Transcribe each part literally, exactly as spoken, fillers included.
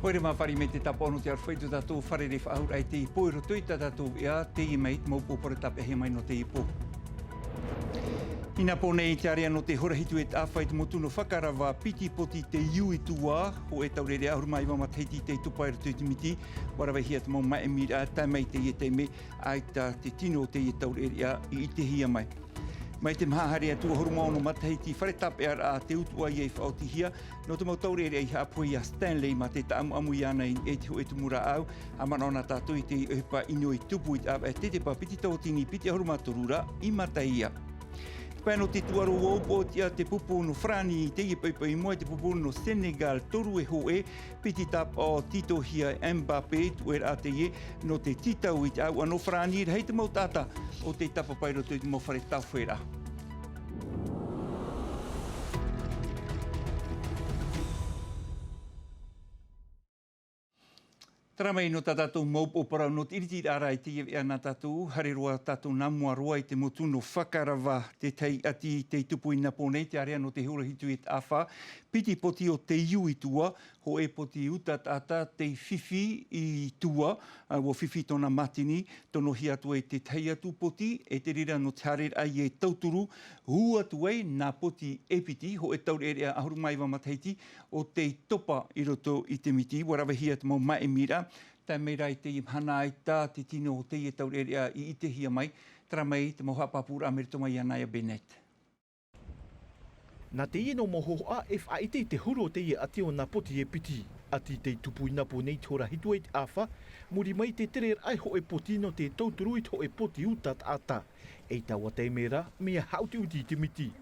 Pō ʻore mā, fāriʻi mai te tāpaʻo nō te aroha i tō tātou fārerei faʻahou raʻa i teie pō i roto i tā tātou veʻa, teie mai te mau upoʻo parau tāpeʻahia mai nō teie pō. I Nāpōnē, i te area nō te hora hitu e taʻafa i te mau tū nō Fakarava, piti poti te iu i tua, hōʻē taureʻareʻa ʻahuru mā iva matahiti tei topa i roto i te miti, ʻua ravehia te mau māʻimiraʻa, tae mai i teie taime, ʻaita te tino o teie taureʻareʻa i ʻitehia mai. Mai te maha haere atu ʻahuru mā ono matahiti, fare tāpeʻaraʻa te utuʻa ia i faʻaotihia, nō te mau taureʻareʻa i haʻapohe ia Stanley mā te taʻamuʻamu iāna i niʻa i te hōʻē tumu rāʻau, ʻa manaʻo na tātou i te ʻohipa ʻino i tupu i te ʻāvaʻe tetepa piti tauatini piti ʻahuru mā toru ra i Mataia. Te pae nō te tūʻaro, ʻua upoʻotiʻa te pupu nō Farāni i teie poʻipoʻi i mua i te pupu nō Senegal, toru e hōʻē, piti tāpaʻo tītauhia e Mbappé, tuʻeraʻa teie nō te tītau i te ʻāuʻa nō Farāni, rahi te mau taʻata o tei tāpapa i roto i te mau fare tāufaʻaraʻa. Terā mai nō tā tātou mau upoʻo parau nō te ʻiritiraʻa ra i teie veʻa nā tātou, haere roa tātou nā mua roa i te motu nō Fakarava, te tahi ʻati tei tupu i Nāpōnē, te area nō te hora hitu e taʻafa, piti poti o te iu i tua, hōʻē poti uta taʻata tei fifi i tua, ā, ʻua fifi tōna mātini, tonohia atu ai te tahi atu poti, e te reira nō te haereraʻa ia i tauturu, hū atu ai nā poti e piti, hōʻē taureʻareʻa ʻahuru mā iva matahiti, ʻo tei topa i roto i te miti, ʻua ravehia te mau māʻimiraʻa, tae mai rā i teie mahana ʻaita te tino o teie taureʻareʻa i ʻitehia mai, terā mai te mau haʻapāpūraʻa mai roto mai iā Naya Bennett. Nā teie nō mau hōhoʻa e faʻaʻite i te huru o teie ʻati o nā poti e piti. ʻAti tei tupu i Nāpōnē i te hora hitu e taʻafa, muri mai te tereraʻa i hōʻē poti nō te tauturu i te hōʻē poti uta taʻata. E i taua taime ra, mea haʻutiʻuti i te miti.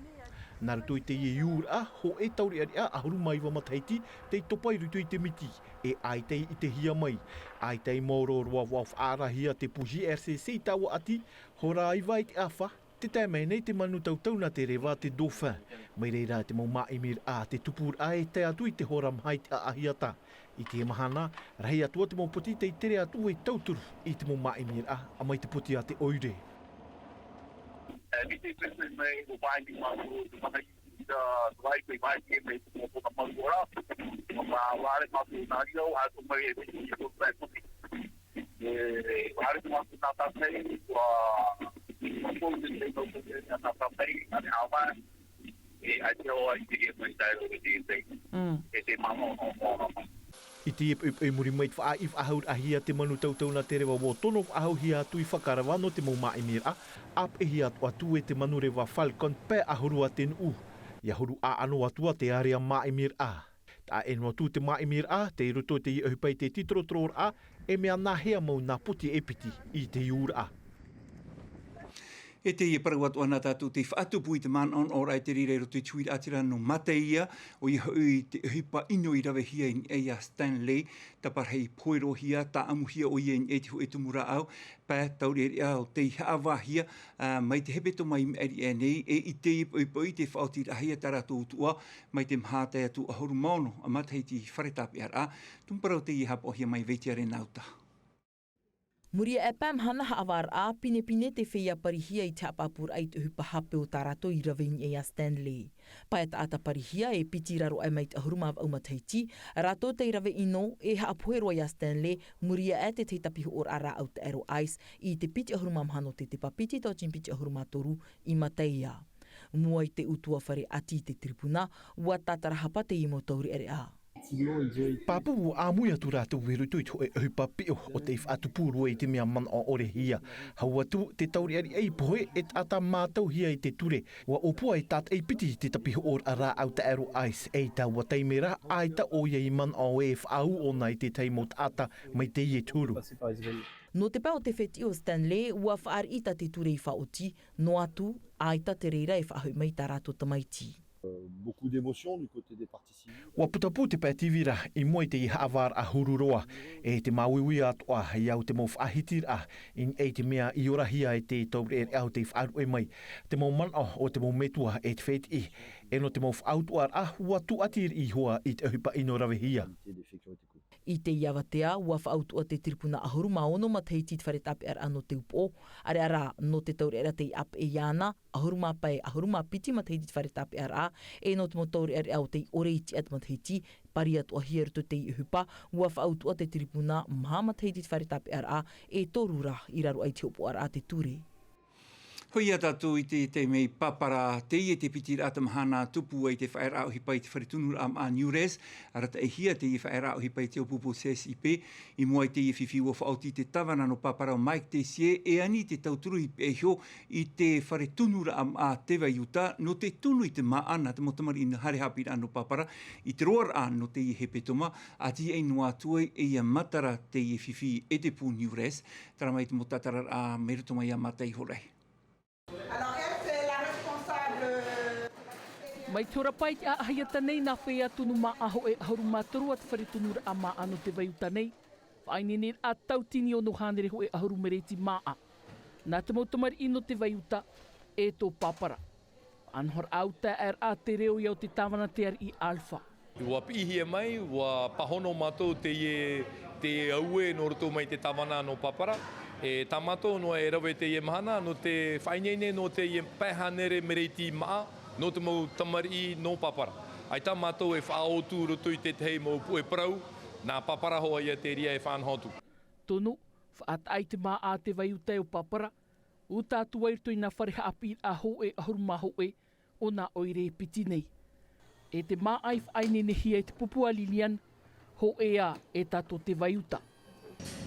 Nā roto i teie iuraʻa, hōʻē taureʻareʻa ʻahuru mā iva matahiti tei topa i roto i te miti, e ʻaita i ʻitehia mai. ʻAita i maoro roa ʻua faʻaarahia te pū J R C C i taua ʻati, hora iva e taʻafa, tē tae mai nei te manu tautau nā te reva, te dauphin. Mai reira te mau māʻimiraʻa, te tupuraʻa e tae atu i te hora maha i te ʻaʻahiata. I teie mahana, rahi atu ā te mau poti tei tere atu e tauturu i te mau māʻimiraʻa, ʻa mai te poti a te ʻoire. E, mai te pēpē mai, ʻo vai ni mātou, te mahi, ā, vai, koe vai, ke mai te mau pona mau ora. Mā vāre mātou nā rio, ā, tō mai e piti, e tō mai poti. E, vāre mātou nā tātai, ua, mātou te tei nō te nā tātai, ane ʻāvae, e, ʻaita ʻo ai te ria mai tae roa i te tei. Mm. E te mano, no, no, no. I te poʻipoʻi muri mai te faʻaʻī faʻahauraʻahia te manu tautau nā te reva, ʻua tono faʻahouhia atu i Fakarava nō te mau māʻimiraʻa, ʻāpeʻehia atu, atu e te manu reva Falcon, pae ʻahuru a te nuʻu. ʻIa huru ʻāʻano atu ā te area māʻimiraʻa. Taʻa ʻē noa atu te māʻimiraʻa, tei roto i te ʻohipa i te tītorotororaʻa, e mea nāhea mau nā poti e piti i te iuraʻa. E teie parau atoʻa nā tātou tei faʻatupu i te manaʻonaʻoraʻa i te reira i roto i te huiraʻatira nō Mataia, ʻoia hoʻi te ʻohipa ʻino i ravehia i niʻa iā Stanley, taparahi poherohia, taʻamuhia ʻoia i niʻa i te hōʻē tumu rāʻau, pae taureʻareʻa ʻo tei haʻavāhia, ā, mai te hepetoma i maʻiri aʻe nei, e i teie poʻipoʻi tei faʻaotiraʻahia tā rātou utuʻa, mai te maha tae atu ʻahuru mā ono matahiti fare tāpeʻaraʻa, tumu parau teie haʻapaʻohia mai Veitiare Nauta. Muri aʻe pae mahana haʻavāraʻa, pinepine te feiā parihia i te haʻapāpūraʻa i te ʻohipa hape o tā rātou i rave i niʻa iā Stanley. Pae taʻata parihia e piti i raro aʻe mai te ʻahuru mā vaʻu matahiti, rātou tei rave ʻino e haʻapohe roa iā Stanley, muri aʻe te tahi tapihoʻoraʻa rāʻau taʻero ice i te piti ʻahuru mā maha nō te tepa piti tauatini piti ʻahuru mā toru i Mataia. Mua i te utuafare ʻati i te tiripuna, ʻua tātarahapa teie mau taureʻareʻa. Pāpū ʻua ʻāmui atu rātou i roto i te hōʻē ʻohipa piʻo ʻo tei faʻatupu roa i te mea manaʻo ʻorehia. Hau atu, te taureʻareʻa i pohe e taʻata mātauhia i te ture, ʻua ʻōpua e tātaʻi piti te tapihoʻoraʻa rāʻau taʻero ice, e i taua taime rā, ʻaita ʻoia i manaʻo e faʻaū ʻōna i te tahi mau taʻata mai teie te huru. Nō te pae o te fētiʻi o Stanley, ʻua fāriʻi tā te ture i faʻaoti, noa atu, ʻaita te reira e faʻahoʻi mai i tā rātou tamaiti. Beaucoup d'émotions du côté des parties civiles. ʻUa putapū te pae tīvira i mua i te haʻavāraʻa huru roa, e te māuiui atoʻa i au te mau faʻahitiraʻa i niʻa i te mea i orahia e te taureʻareʻa ʻo tei faʻaruʻe mai te mau manaʻo o te mau metua e te fētiʻi, e nō te mau faʻautuʻaraʻa ʻua tūʻati riʻi iho ā i te ʻohipa ʻino ravehia. Des faits qui ont été commis. I teie avatea, ua faʻautuʻa te tiripuna ʻahuru mā ono matahiti i te fare tāpeʻaraʻa nō te upoʻo, ʻareʻa rā, nō te taureʻareʻa tei ʻāpeʻe iāna, ʻahuru mā pae, ʻahuru mā piti matahiti i te fare tāpeʻaraʻa, e nō te mau taureʻareʻa o tei ʻore i tiʻa te matahiti, pari atoʻa hia i roto i teie ʻohipa, ua faʻautuʻa te tiripuna maha matahiti i te fare tāpeʻaraʻa, e toru rā, i raro aʻe i te hopoʻaraʻa te ture. Hoʻi ā tātou i te taime i Papara, teie te piti raʻa mahana tupu ai te faʻaearaʻa ʻohipa i te fare tunuraʻa māʻa Newrez, arataʻihia teie faʻaearaʻa ʻohipa i te ʻōpuapu C S I P, i mua i teie fifi ua faʻaoti te tāvana nō Papara ʻo Mike Tessier, e ani te tauturu i peʻe iho i te fare tunuraʻa māʻa Te Vai Uta, nō te tunu i te māʻa nā te mau tamariʻi nā haere haʻapiʻiraʻa nō Papara, i te roaraʻa nō teie hepetoma, ʻa tīaʻi noa atu ai e ia matara teie fifi e te pū Newrez, Tara mai te mau tātararaʻa mai roto mai iā Mataʻi Horai. Alors, elle, c'est la responsable. Mai te hora pae i te ʻāʻaha iata nei, nā fea tunu māʻa hōʻē ʻahuru mā toru a te fare tunuraʻa māʻa nō Te Vai Uta nei. Faʻaineineraʻa tauatini ono hānere hōʻē ʻahuru mereti māʻa. Nā te mau tamariʻi nō Te Vai Uta, e tō Papara. Faʻanahoraʻa ʻau taeaʻeraʻa te reo ia o te tāvana te ariʻi Alpha. Ua piʻihia mai, ua pāhono mātou teie, te auē nō roto mai te tāvana nō Papara. E tā mātou noa e rave teie mahana, nō te faʻaineine nō teie pae hānere mereti māʻa, nō te mau tamariʻi nō Papara. ʻAita mātou e faʻaʻotu roto i tētahi mau puʻe parau, nā Papara hoʻi ia te reira e faʻanaho atu. Tonu, faʻataʻa i te māʻa a Te Vai Uta e o Papara, uta atu ai roto i nā fare haʻapiʻiraʻa hōʻē ʻahuru mā hōʻē, o nā ʻoire piti nei. E te māʻa i faʻaineinehia e te pupu a Lilian, hōʻē ā e tātou Te Vai Uta.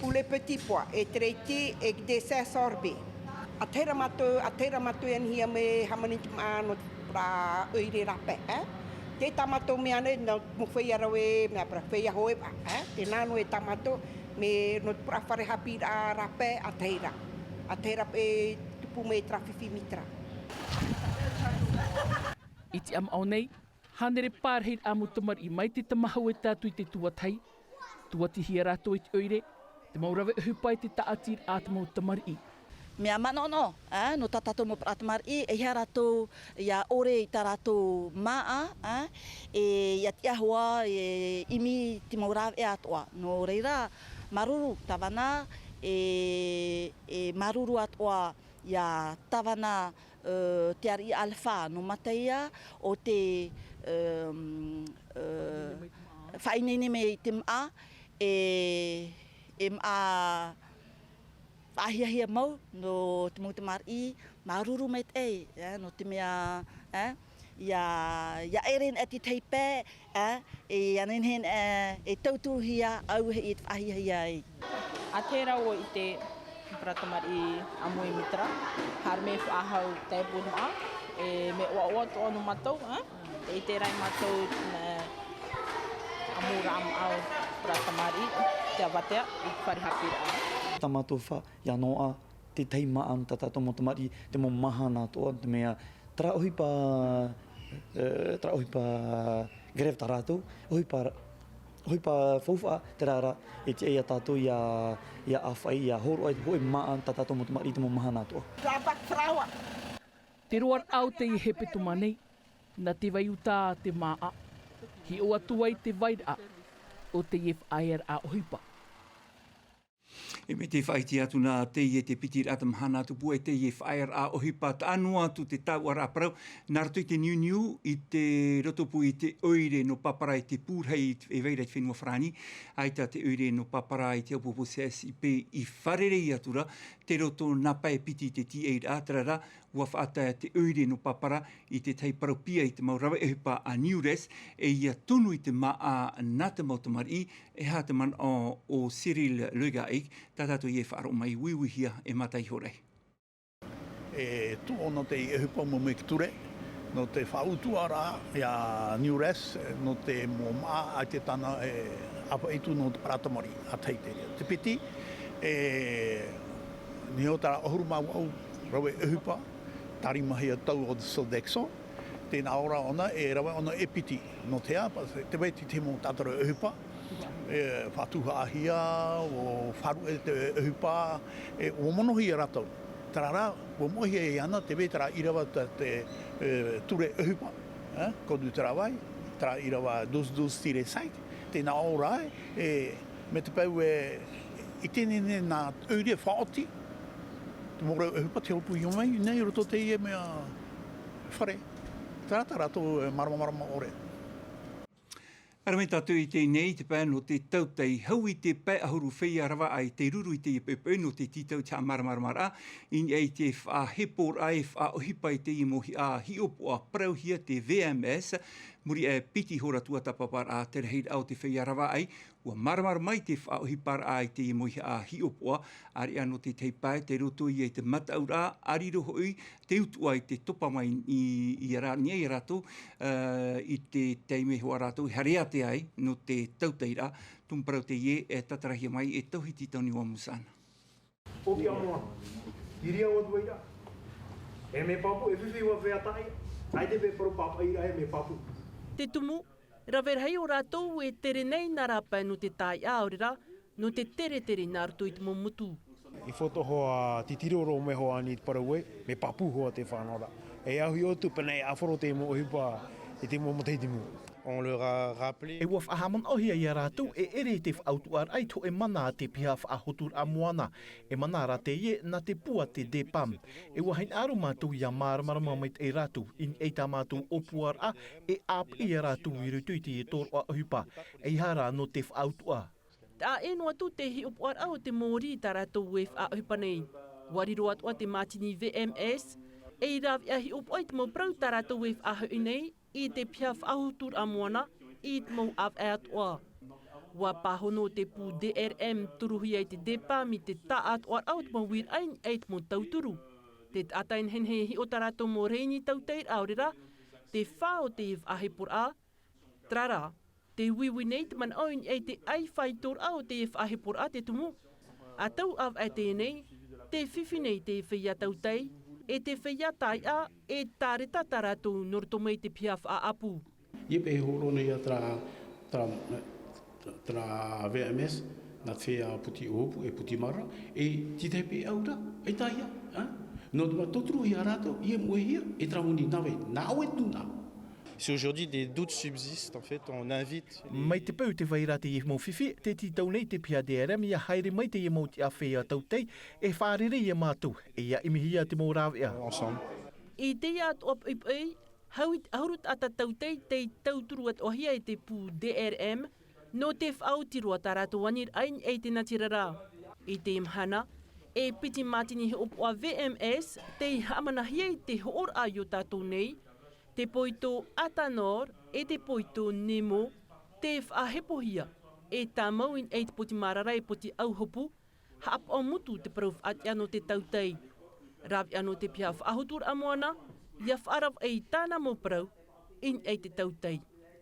Pour les petits pois, et traité avec des sorbets. ʻA tahi ra mātou, ʻa tahi ra mātou e anihia mai hāmani te māʻa nō te parau ʻoire rāpae, eh? Te tā mātou mea nei, nō te mau feiā rave, mea parau feiā hōʻē, eh? Tēnā noa e tā mātou, mea nō te parau fare haʻapiʻiraʻa rāpae, ʻa tahi ra. ʻA tahi ra e tupu mai terā fifi mītera. I te ʻamaʻo nei, hānere pārahiraʻa mau tamariʻi mai te tamahau e tae atu i te tuatahi. Tuatihia rātou i te ʻoire, te mau rave ʻohipa i te tāʻatiraʻa a te mau tamariʻi. Mea manaʻonaʻo, ā, nō tā tātou mau parau tamariʻi, e hia rātou ʻia ʻore i tā rātou māʻa, ā, e ʻia tiʻa hoʻi, e ʻimi te mau rāveʻa atoʻa. Nō reira, māuruuru tāvana, e, e māuruuru atoʻa ia tāvana, ā, te ariʻi Alpha nō Mataʻi, ʻo te, ā, ā, faʻaineine mai i te māʻa, e, e māʻa faʻahiahia mau nō te mau tamariʻi, māuruuru maitaʻi, ā, nō te mea, ā, ʻia, ʻia ʻere nei te taipe, ā, e ʻia nehenehe, ā, e tauturuhia, ʻauhia i te faʻahiahia ai. ʻA tahi ra ʻoe i te parau tamariʻi ʻāmui mītera, haere mai faʻahou te pū māʻa, e mea ʻoaʻoa atoʻa nō mātou, ā, e ʻite ra mātou, nā, ʻāmui rā māʻa parau tamariʻi, te avatea, i te fare haʻapiʻiraʻa. Tā mātou fā, ʻia noaʻa, tētahi māʻa nō tā tātou mau tamariʻi, te mau mahana atoʻa, te mea, terā ʻohipa, ā, terā ʻohipa grève tā rātou, ʻohipa, ʻohipa faufaʻa, terā rā, e tiʻa ia tātou ʻia, ʻia ʻāfaʻi, ʻia hōroʻa i te hōʻē māʻa tā tātou mau tamariʻi, te mau mahana atoʻa. Te roaraʻa o teie hepetoma nei, nā Te Vai Uta te māʻa, hiʻo atu ai te vairaʻa o teie faʻaearaʻa ʻohipa. E mai te faʻaʻite atu nā teie te piti raʻa mahana tupu ai teie faʻaearaʻa ʻohipa, taʻa noa atu te tauturu parau, nā roto i te niuniu, i te rotopū i te ʻoire nō Papara i te pū rahi e vai ra i te fenua Farāni, ʻaita te ʻoire nō Papara i te ʻōpuapu C S I P i fārerei atu ra, tei roto nā pae piti i te tiʻairaʻa, terā rā, ua faʻatae te ʻoire nō Papara i te tahi parau pia i te mau rave ʻohipa a Newrez, e ʻia tunu i te māʻa nā te mau tamariʻi, e aha te manaʻo o Cyril Legahic, tā tātou e faʻaroʻo mai, uiuihia e Mataʻi Horai. E tuʻu nō te ʻohipa mau mea ture, nō te faʻautuʻaraʻa ia Newrez, nō te mau māʻa ʻaita tāna e ʻāfaʻi atu nō te parau tamariʻi, ʻa tahi te reira. Te piti, e niʻa i terā ʻahuru mā vaʻu rave ʻohipa, tārimahia tau o te Sodexo, tē nā ʻō ra ʻōna, e rave ʻōna e piti, nō te aha, tē vai te tahi mau taʻata rave ʻohipa, e faʻatuhaʻahia, ʻua faʻaruʻe te ʻohipa, e ʻua monohia rātou. Terā rā, ʻua moʻehia iāna, tē vai terā ʻīrava te, te, e, ture ʻohipa, e, connu de travail, terā ʻīrava douze douze tiret cinq, tē nā ʻō ra, e, Me te peu e, i teie nei nā ʻoire e faʻaoti te mau rau ʻohipa te hōpoi mai nei i roto i teie mea fare. Terā tā rātou e māramarama ʻore. Haere mai tātou i teie nei, te pae nō te tautai, hau i te pae ʻahuru feiā ravaʻai tei ruru i teie poʻipoʻi nō te tītau i te haʻamāramaramaraʻa i niʻa i te faʻaheporaʻa e faʻaʻohipa i teie mau hiʻopoʻa parauhia te V M S. Muri aʻe piti hora tuatāpaparaʻa te rahiraʻa o te feiā ravaʻai, ua māramarama mai te faʻaʻohiparaʻa i teie mau hiʻopoʻa, ʻāreʻa nō te tahi pae tei roto ia i te mataʻuraʻa, ʻa riro hoʻi te utuʻa i te topa mai i, i a rā-, i a rātou, ā, i te taime hoʻi rātou i haere atu ai nō te tautairaʻa. Tumu parau teie e tātarahia mai e Tauhiti Tauniua Musana. ʻOki ā moana. Iri au atu ai rā. E mea pāpū, e fifi ua fea tāʻia. ʻAita e parau pāpaʻiraʻa e mea pāpū. Te tumu, rave rahi o rātou e tere nei nā rāpae nō te tāiʻa ʻaore rā, nō te teretere nā roto i te mau motu. I foto hoa titiro roa mai hoa ni te parau e, mea pāpū hoa te fānauraʻa. E auhi ʻoutou pēnei e ʻāfaro te mau ʻohipa i te mau matahiti i mua. On leur a rappelé. E ua faʻahaʻamanaʻohia ia rātou e ʻere i te faʻautuʻaraʻa i te hōʻē mana a te piha faʻahoturaʻa moana. E mana rā teie nā te pū a te DEPAM. E ua hinaʻaro mātou ia māramarama maitaʻi rātou, i niʻa i tā mātou ʻōpuaraʻa, e ʻāpeʻe ia rātou i roto i te tōroʻa ʻohipa. ʻEiaha rā nō te faʻautuʻa. Taʻa ʻē noa atu te hiʻopoʻaraʻa o te mōrī tā rātou e faʻaʻohipa nei. Ua riro atoʻa te mātini V M S, ei rāveʻa hiʻopoʻa i te mau parau tā rātou e faʻahoʻi nei, i te piha faʻahoturaʻa moana, i te mau ʻāvaʻe atoʻa. Ua pāhono te pū D R M toruhia e te DEPAM i te taʻatoʻaraʻa o te mau uiraʻa i niʻa i te mau tauturu. Te taʻata e nehenehe e hiʻo tā rātou mau rēni tautairaʻa ʻaore rā, te fā o te faʻaheporaʻa, terā rā, te uiui nei te manaʻo i niʻa i te ʻaifaitoraʻa o te faʻaheporaʻa te tumu. ʻA tau ʻāvaʻe teie nei, te fifi nei te feiā tautai, e te feiā tāiʻa, e tāreta tā rātou nō roto mai te piha faʻaʻapu. Ia paʻi e hōroʻa nei ia terā, terā, terā V M S, nā te feiā poti ʻōpū, e poti marae, e tītahi paʻi ʻaura, e tāiʻa, ā? Nō te mea tauturuhia rātou, ia moʻehia, e terā moni nā vai, nā ʻoe tū nā. Si aujourd'hui des doutes subsistent, en fait, on invite les Mai te peu te vai ra teie mau fifi, tē tītau nei te piha D R M ia haere mai teie mau tiʻa feiā tautai, e fārerei ia mātou, e ia ʻimihia te mau rāveʻa. Ensemble. I teie atoʻa poʻipoʻi, hau i te ʻahuru taʻata tautai tei tauturu atoʻahia e te pū D R M, nō te faʻaoti roa tā rātou aniraʻa i niʻa i te natirara. I teie mahana, e piti mātini hiʻopoʻa V M S tei haʻamanahia i te hoʻoraʻa i ō tātou nei, te poito Atanor e te poito Nemo, tē faʻahepohia, e tāmau i niʻa i te poti mārara e poti ʻauhopu, haʻapaʻo motu te parau faʻatiʻa nō te tautai. Rāveʻa nō te piha faʻahoturaʻa moana, ia faʻaravaʻi i tāna mau parau, i niʻa i te tautai,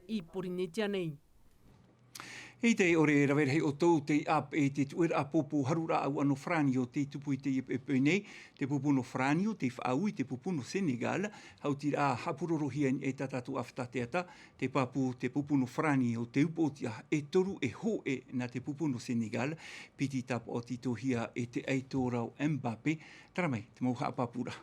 i Porinetia nei. Eʻita e ʻore e rave rahi ʻoutou tei ʻāpeʻe i te tuʻeraʻa pōpō haruraʻa ʻauʻano farāni o tei tupu i teie poʻipoʻi nei, te pupu nō Farāni ʻo tei faʻaū i te pupu nō Senegal, haʻutiraʻa haʻapurorohia i niʻa i tā tātou ʻāfata teata, tē pāpū te pupu nō Farāni ʻo te upoʻotiʻa e toru e hōʻē nā te pupu nō Senegal, piti tāpaʻo tītauhia e te ʻaito rau Mbappé, terā mai te mau haʻapāpūraʻa.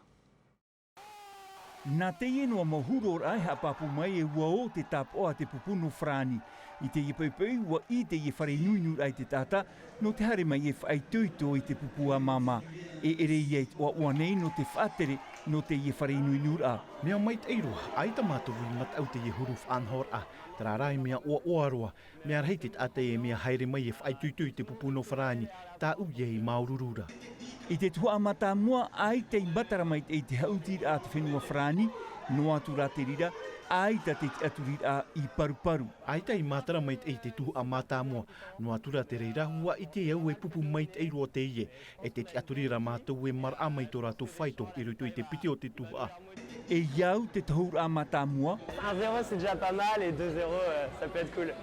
Nā teie noa mau hurōraʻa e haʻapāpū mai e ua ō te tāpaʻo a te pupu nō Farāni. I teie poʻipoʻi, ua ʻī teie fare inuinuraʻa i te taʻata, nō te haere mai e faʻaitoito i te pupu ʻa māmā. E ʻere ia i te ʻoaʻoa nei nō te faʻatere nō teie fare inuinuraʻa. Mea maitaʻi roa, ʻaita mātou i mataʻu teie huru faʻanahoraʻa, terā rā e mea ʻoaʻoa roa, mea rahi te taʻata e mea haere mai e faʻaitoito i te pupu nō Farāni, tāʻu ia i māuruuru ra. I te tuhaʻa mātāmua, ʻaita i matara maitaʻi te haʻutiraʻa a te fenua Farāni, noa atu rā te reira, ʻaita te tiʻaturiraʻa i paruparu. ʻAita i matara maitaʻi te tuhaʻa mātāmua, noa atu rā te reira, ua ʻite au e pupu maitaʻi roa teie, e te tiʻaturi ra mātou e maraʻa mai tō rātou faito i roto i te piti o te tuhaʻa. E au te tohuraʻa mātāmua. Un zéro, c'est déjà pas mal, et deux zéro, euh, ça peut être cool.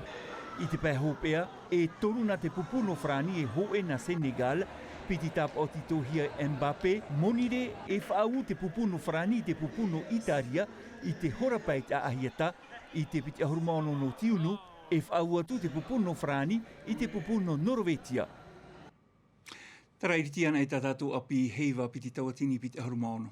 I te pae hopeʻa, e toru nā te pupu nō Farāni e hōʻē nā Senegal, piti tāpaʻo tītauhia e Mbappé, monirē e faʻaū te pupu nō Farāni i te pupu nō Italia, i te hora pae i te ʻaʻahiata, i te piti ʻahuru mā ono nō tiunu, e faʻaū atu te pupu nō Farāni i te pupu nō Norovetia. Terā e ʻiriti ana e tā tātou ʻāpī heiva piti tauatini piti ʻahuru mā ono.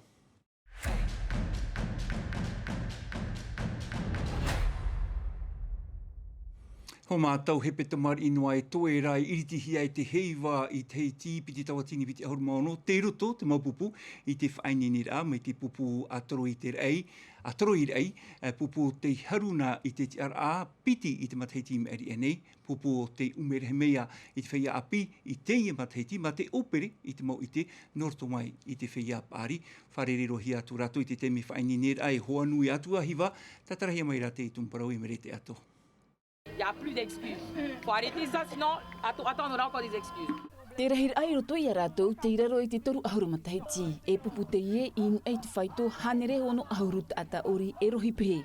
Hōmā tau hepetoma riʻi noa e toe rā i iritihia e te heiva i Tahiti piti tauatini piti ʻahuru mā ono, tei roto te mau pupu i te faʻaineineraʻa mai te pupu ʻatoroʻi te raʻi, ʻatoroʻi raʻi, e, pupu tei haru na i te tiʻaraʻa piti i te matahiti i maʻiri aʻe nei, pupu o te ʻumerahi mea i te feiā ʻāpī i teie matahiti, mā te ʻōpere i te mau ʻite nō roto mai i te feiā paʻari. Fārereihia atu rātou i te taime faʻaineineraʻa e hoa nui atu ā hiva, tātarahia mai rā te tumu parau e Merete Ato. Il y a plus d'excuses. Faut arrêter ça, sinon, attends, attends, on aura encore des excuses. Te rahiraʻa i roto iā rātou tei raro i te toru ʻahuru matahiti, e pupu teie i niʻa i te faito hānere ono ʻahuru taʻata ʻori e rohi pehe.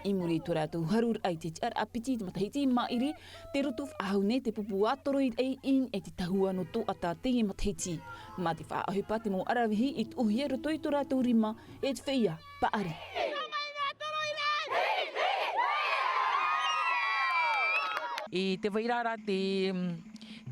I muri i tō rātou haruraʻa i te tiʻaraʻa piti i te matahiti i maʻiri, tei roto faʻahou nei te pupu ʻatoroʻi raʻi i niʻa i te tahua nō Toʻata teie matahiti. Mā te faʻaʻohipa te mau ʻaravihi i tuʻuhia i roto i tō rātou rima e te feiā paʻari. I te vaira ra te,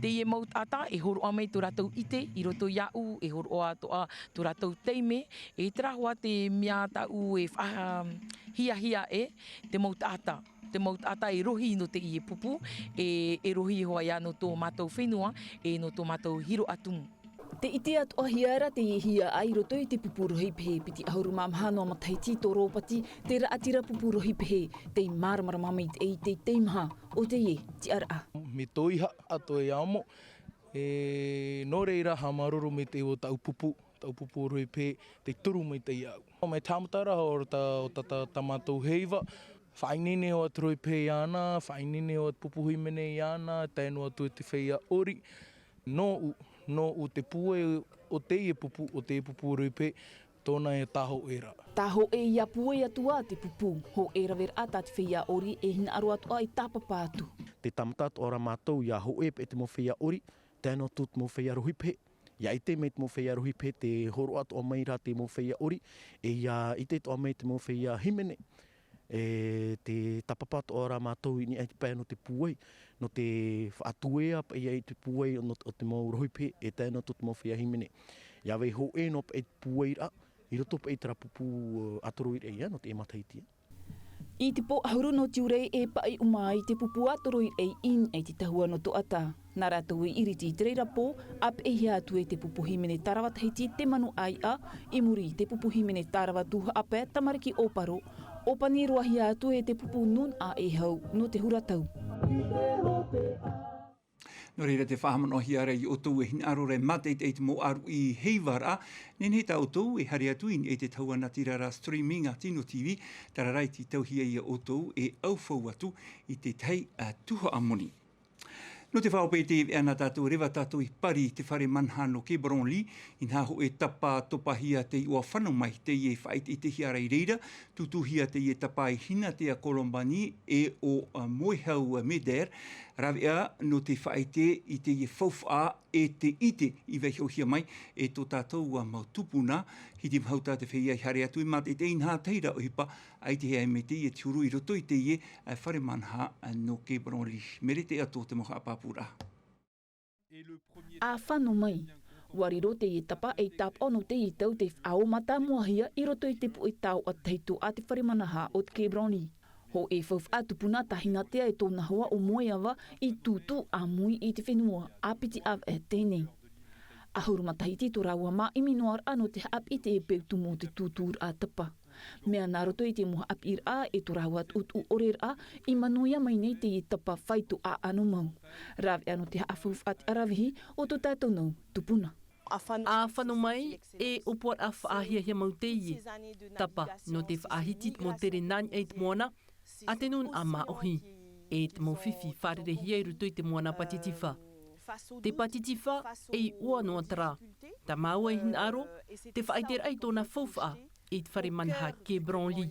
teie mau taʻata e hōroʻa mai tō rātou ʻite i roto iāʻu, e hōroʻa atoʻa tō rātou taime, e terā hoʻi te mea tāʻu e faʻahiahia e te mau taʻata. Te mau taʻata e rohi nō teie pupu, e, e rohi hoʻi ia nō tō mātou fenua, e nō tō mātou hiroʻa tumu. Te ʻite atoʻa hia ra teie hiaʻai i roto i te pupu rohi pehe piti ʻahuru mā maha noa matahiti tō Rōpati, te raʻatira pupu rohi pehe, tei māramarama mai te, i te teimaha o teie tiʻaraʻa. Me tō iha atoʻa e amo, e, nō reira haʻamāuruuru mai te iho o tāʻu pupu, tāʻu pupu rohi pehe, tei toru mai te iho. Mai te haʻamata ra, o tā, o tā, tā, tā mātou heiva, faʻaineine hoʻi te rohi pehe iāna, faʻaineine hoʻi te pupu hīmene iāna, tae noa atu i te feiā ʻori. Nōʻu, nōʻu te pūai o teie pupu, o teie pupu rohi pehe, tōna e tāhōʻē ra. Tāhōʻē ia pūai atu ā te pupu, hōʻē raveraʻa tā te feiā ʻori e hinaʻaro atoʻa e tāpapa atu. Tē tāmata atoʻa ra mātou ia hōʻē paʻi te mau feiā ʻori, tae noa atu te mau feiā rohi pehe. Ia ʻite mai te mau feiā rohi pehe te hōroʻa atoʻa mai ra te mau feiā ʻori, e ia ʻite atoʻa mai te mau feiā hīmene. E tē tāpapa atoʻa ra mātou i niʻa i te pae nō te pūai, nō te faʻatuea paʻi i te pūai nō, o te mau rohi pehe, e tae noa atu te mau feiā hīmene. Ia vai hōʻē noa paʻi te pūairaʻa, i roto paʻi i terā pupu, ē, ʻatoroʻi raʻi nō teie matahiti. I te pō ʻahuru nō Tiurai e paʻi ʻuma ai te pupu ʻatoroʻi raʻi i niʻa i te tahua nō Toʻata. Nā rātou i iriti i te reira pō, ʻāpeʻehia atu e te pupu hīmene Tarawa Tahiti Te Manu ʻAiʻa, i muri i te pupu hīmene Tarawa Tūhaʻapae Tamariki ʻŌparo, ʻōpani roahia atu e te pupu nūnaʻa e hau nō te huratau. Nō reira, tē faʻahaʻamanaʻohia ra ia ʻoutou e hinaʻaro ra e mātaʻitaʻi i te mau ʻāruʻi heivaraʻa. Nehenehe tā ʻoutou e haere atu i niʻa i te tahua natirara streaming a Tino T V, terā rā i tītauhia ia ʻoutou e ʻaufau atu i te tahi, ā, tuhaʻa moni. Nō te faʻaʻohipa i teie veʻa nā tātou e reva tātou i Pari i te fare manaha nō Quai Branly, inaha hōʻē tapa topahia tei ʻoaʻoa mai, teie e faʻaʻiteʻitehia ra i reira, tūtūhia teie tapa e Hinatea Colombani e ʻo, ā, Moehau Meder, rāveʻa nō te faʻaʻite i teie faufaʻa e te ʻite i vaihohia mai e tō tātou, ā, mau tupuna. Hiti mahuta te feiā i haere atu e mātaʻitaʻi, inaha tahi ra ʻohipa, ʻaita e haere mai teie te huru i roto i teie, ā, fare manaha, ā, nō Quai Branly. Merete Ato te mau haʻapāpūraʻa. ʻA fano mai. ʻUa riro teie tapa ei tāpaʻo nō teie tau tei faʻaō mātāmuahia i roto i te puʻe taoʻa tahito a te fare manaha o te Quai Branly. Hōʻē faufaʻa tupuna tā Hinatea e tōna hoa ʻo Moeava i tūtū ʻāmui i te fenua, ʻāpiti ʻāvaʻe teie nei. ʻAhuru matahiti tō rāua māʻiminoaraʻa nō te haʻapiʻi i te peu tumu o te tūtūraʻa tapa. Mea nā roto i te mau haʻapiʻiraʻa e tō rāua tuʻutuʻu ʻoreraʻa i manuia mai nei teie tapa faito ʻaʻano mau. Rāveʻa nō te haʻafaufaʻa te ʻaravihi o tō tātou mau tupuna. ʻA fano mai e ʻōpuaraʻa faʻahiahia mau teie tapa nō te faʻahiti i te mau tere nā niʻa i te moana, a te nūnaʻa māʻohi, e te mau fifi fārereihia i roto i te moana Patitifa. Te Patitifa, e iʻoa noa terā. Tā māua i hinaʻaro te faʻaʻiteraʻa i tōna faufaʻa i te fare manaha Quai Branly.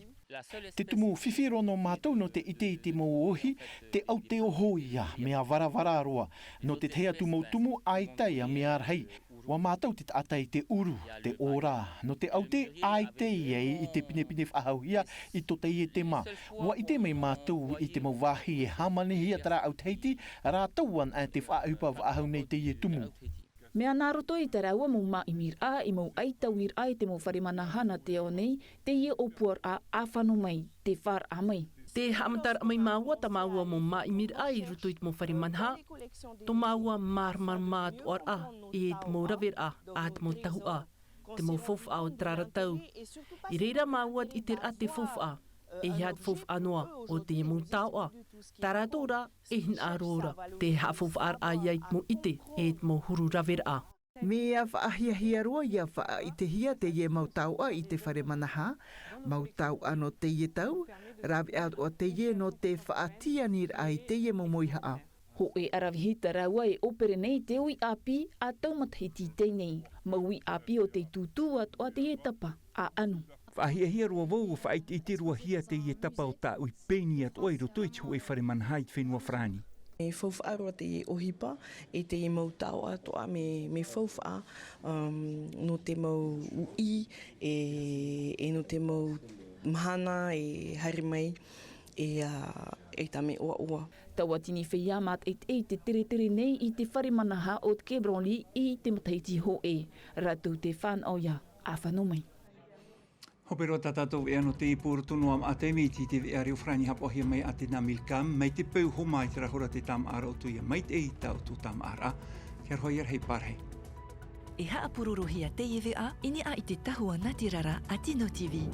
Te tumu fifi roa nō mātou nō te ʻite i te mau ʻohi, te ʻauteo hōʻē ia, mea varavara roa. Nō te tahi atu mau tumu, ʻaita ia mea rahi. ʻUa mātau te taʻata i te ʻuru, te ʻōrā. Nō te ʻaute, ʻaita ia i te pinepine faʻahouhia i tō teie tema. ʻUa ʻite mai mātou i te mau vāhi e hāmanihia terā ʻautahiti, rātou anaʻe tē faʻaʻohipa faʻahou nei teie tumu. Mea nā roto i tā rāua mau māʻimiraʻa, i mau ʻaitauiraʻa i te mau fare manaha nā te ao nei, teie ʻōpuaraʻa ʻa fano mai, tē fāraʻa mai. Te haʻamataraʻa mai māua tā māua mau māʻimiraʻa i roto i te mau fare manaha, tō māua māramarama atoʻa raʻa e te mau raveraʻa a te mau tahuʻa, te mau faufaʻa o terā ra tau. I reira māua te ʻiteraʻa te faufaʻa, e ia te faufaʻa noa o teie mau taoʻa, tā rātou rā e hinaʻaro ra te haʻafaufaʻaraʻa ia i te mau ʻite e te mau huru raveraʻa. Mea faʻahiahia roa ia faʻaʻitehia teie mau taoʻa i te fare manaha, mau taoʻa nō teie tau, raveʻa atoʻa teie nō te faʻatianiraʻa i teie mau mauihaʻa. Hōʻē ʻaravihi tā rāua e ʻōpere nei i te uʻi ʻāpī a tau matahiti i teie nei, mau uʻi ʻāpī o te tūtū atoʻa teie tapa a ʻAnu. Faʻahiahia roa vau ʻua faʻaʻiteʻite roa hia teie tapa o tā ʻoe peni atoʻa i roto i te hōʻē fare manaha i te fenua Farāni. E faufaʻa roa teie ʻohipa, e teie mau taoʻa atoʻa mea, mea faufaʻa, um, nō te mau uʻi, e, e nō te mau mahana e haere mai, e, a, e tā mea ʻoaʻoa. Tauatini feiā mātaʻitaʻi i te teretere nei i te fare manaha o te Quai Branly i te matahiti hōʻē. Rātou te fānaʻo ia a fano mai. Hope roa tā tātou veʻa nō teie pō roto noa maʻa taime i te veʻa reo Farāni haʻapaʻohia mai a te Namilkam, mai te peu homa i terā hora te tāmāʻaraʻa o tō ia maitaʻi i tā ʻoutou tāmāʻaraʻa. Kia roaʻa ia rahi pārahi. E haʻapurorohia teie veʻa i niʻa i te tahua nātirara a Tino TV.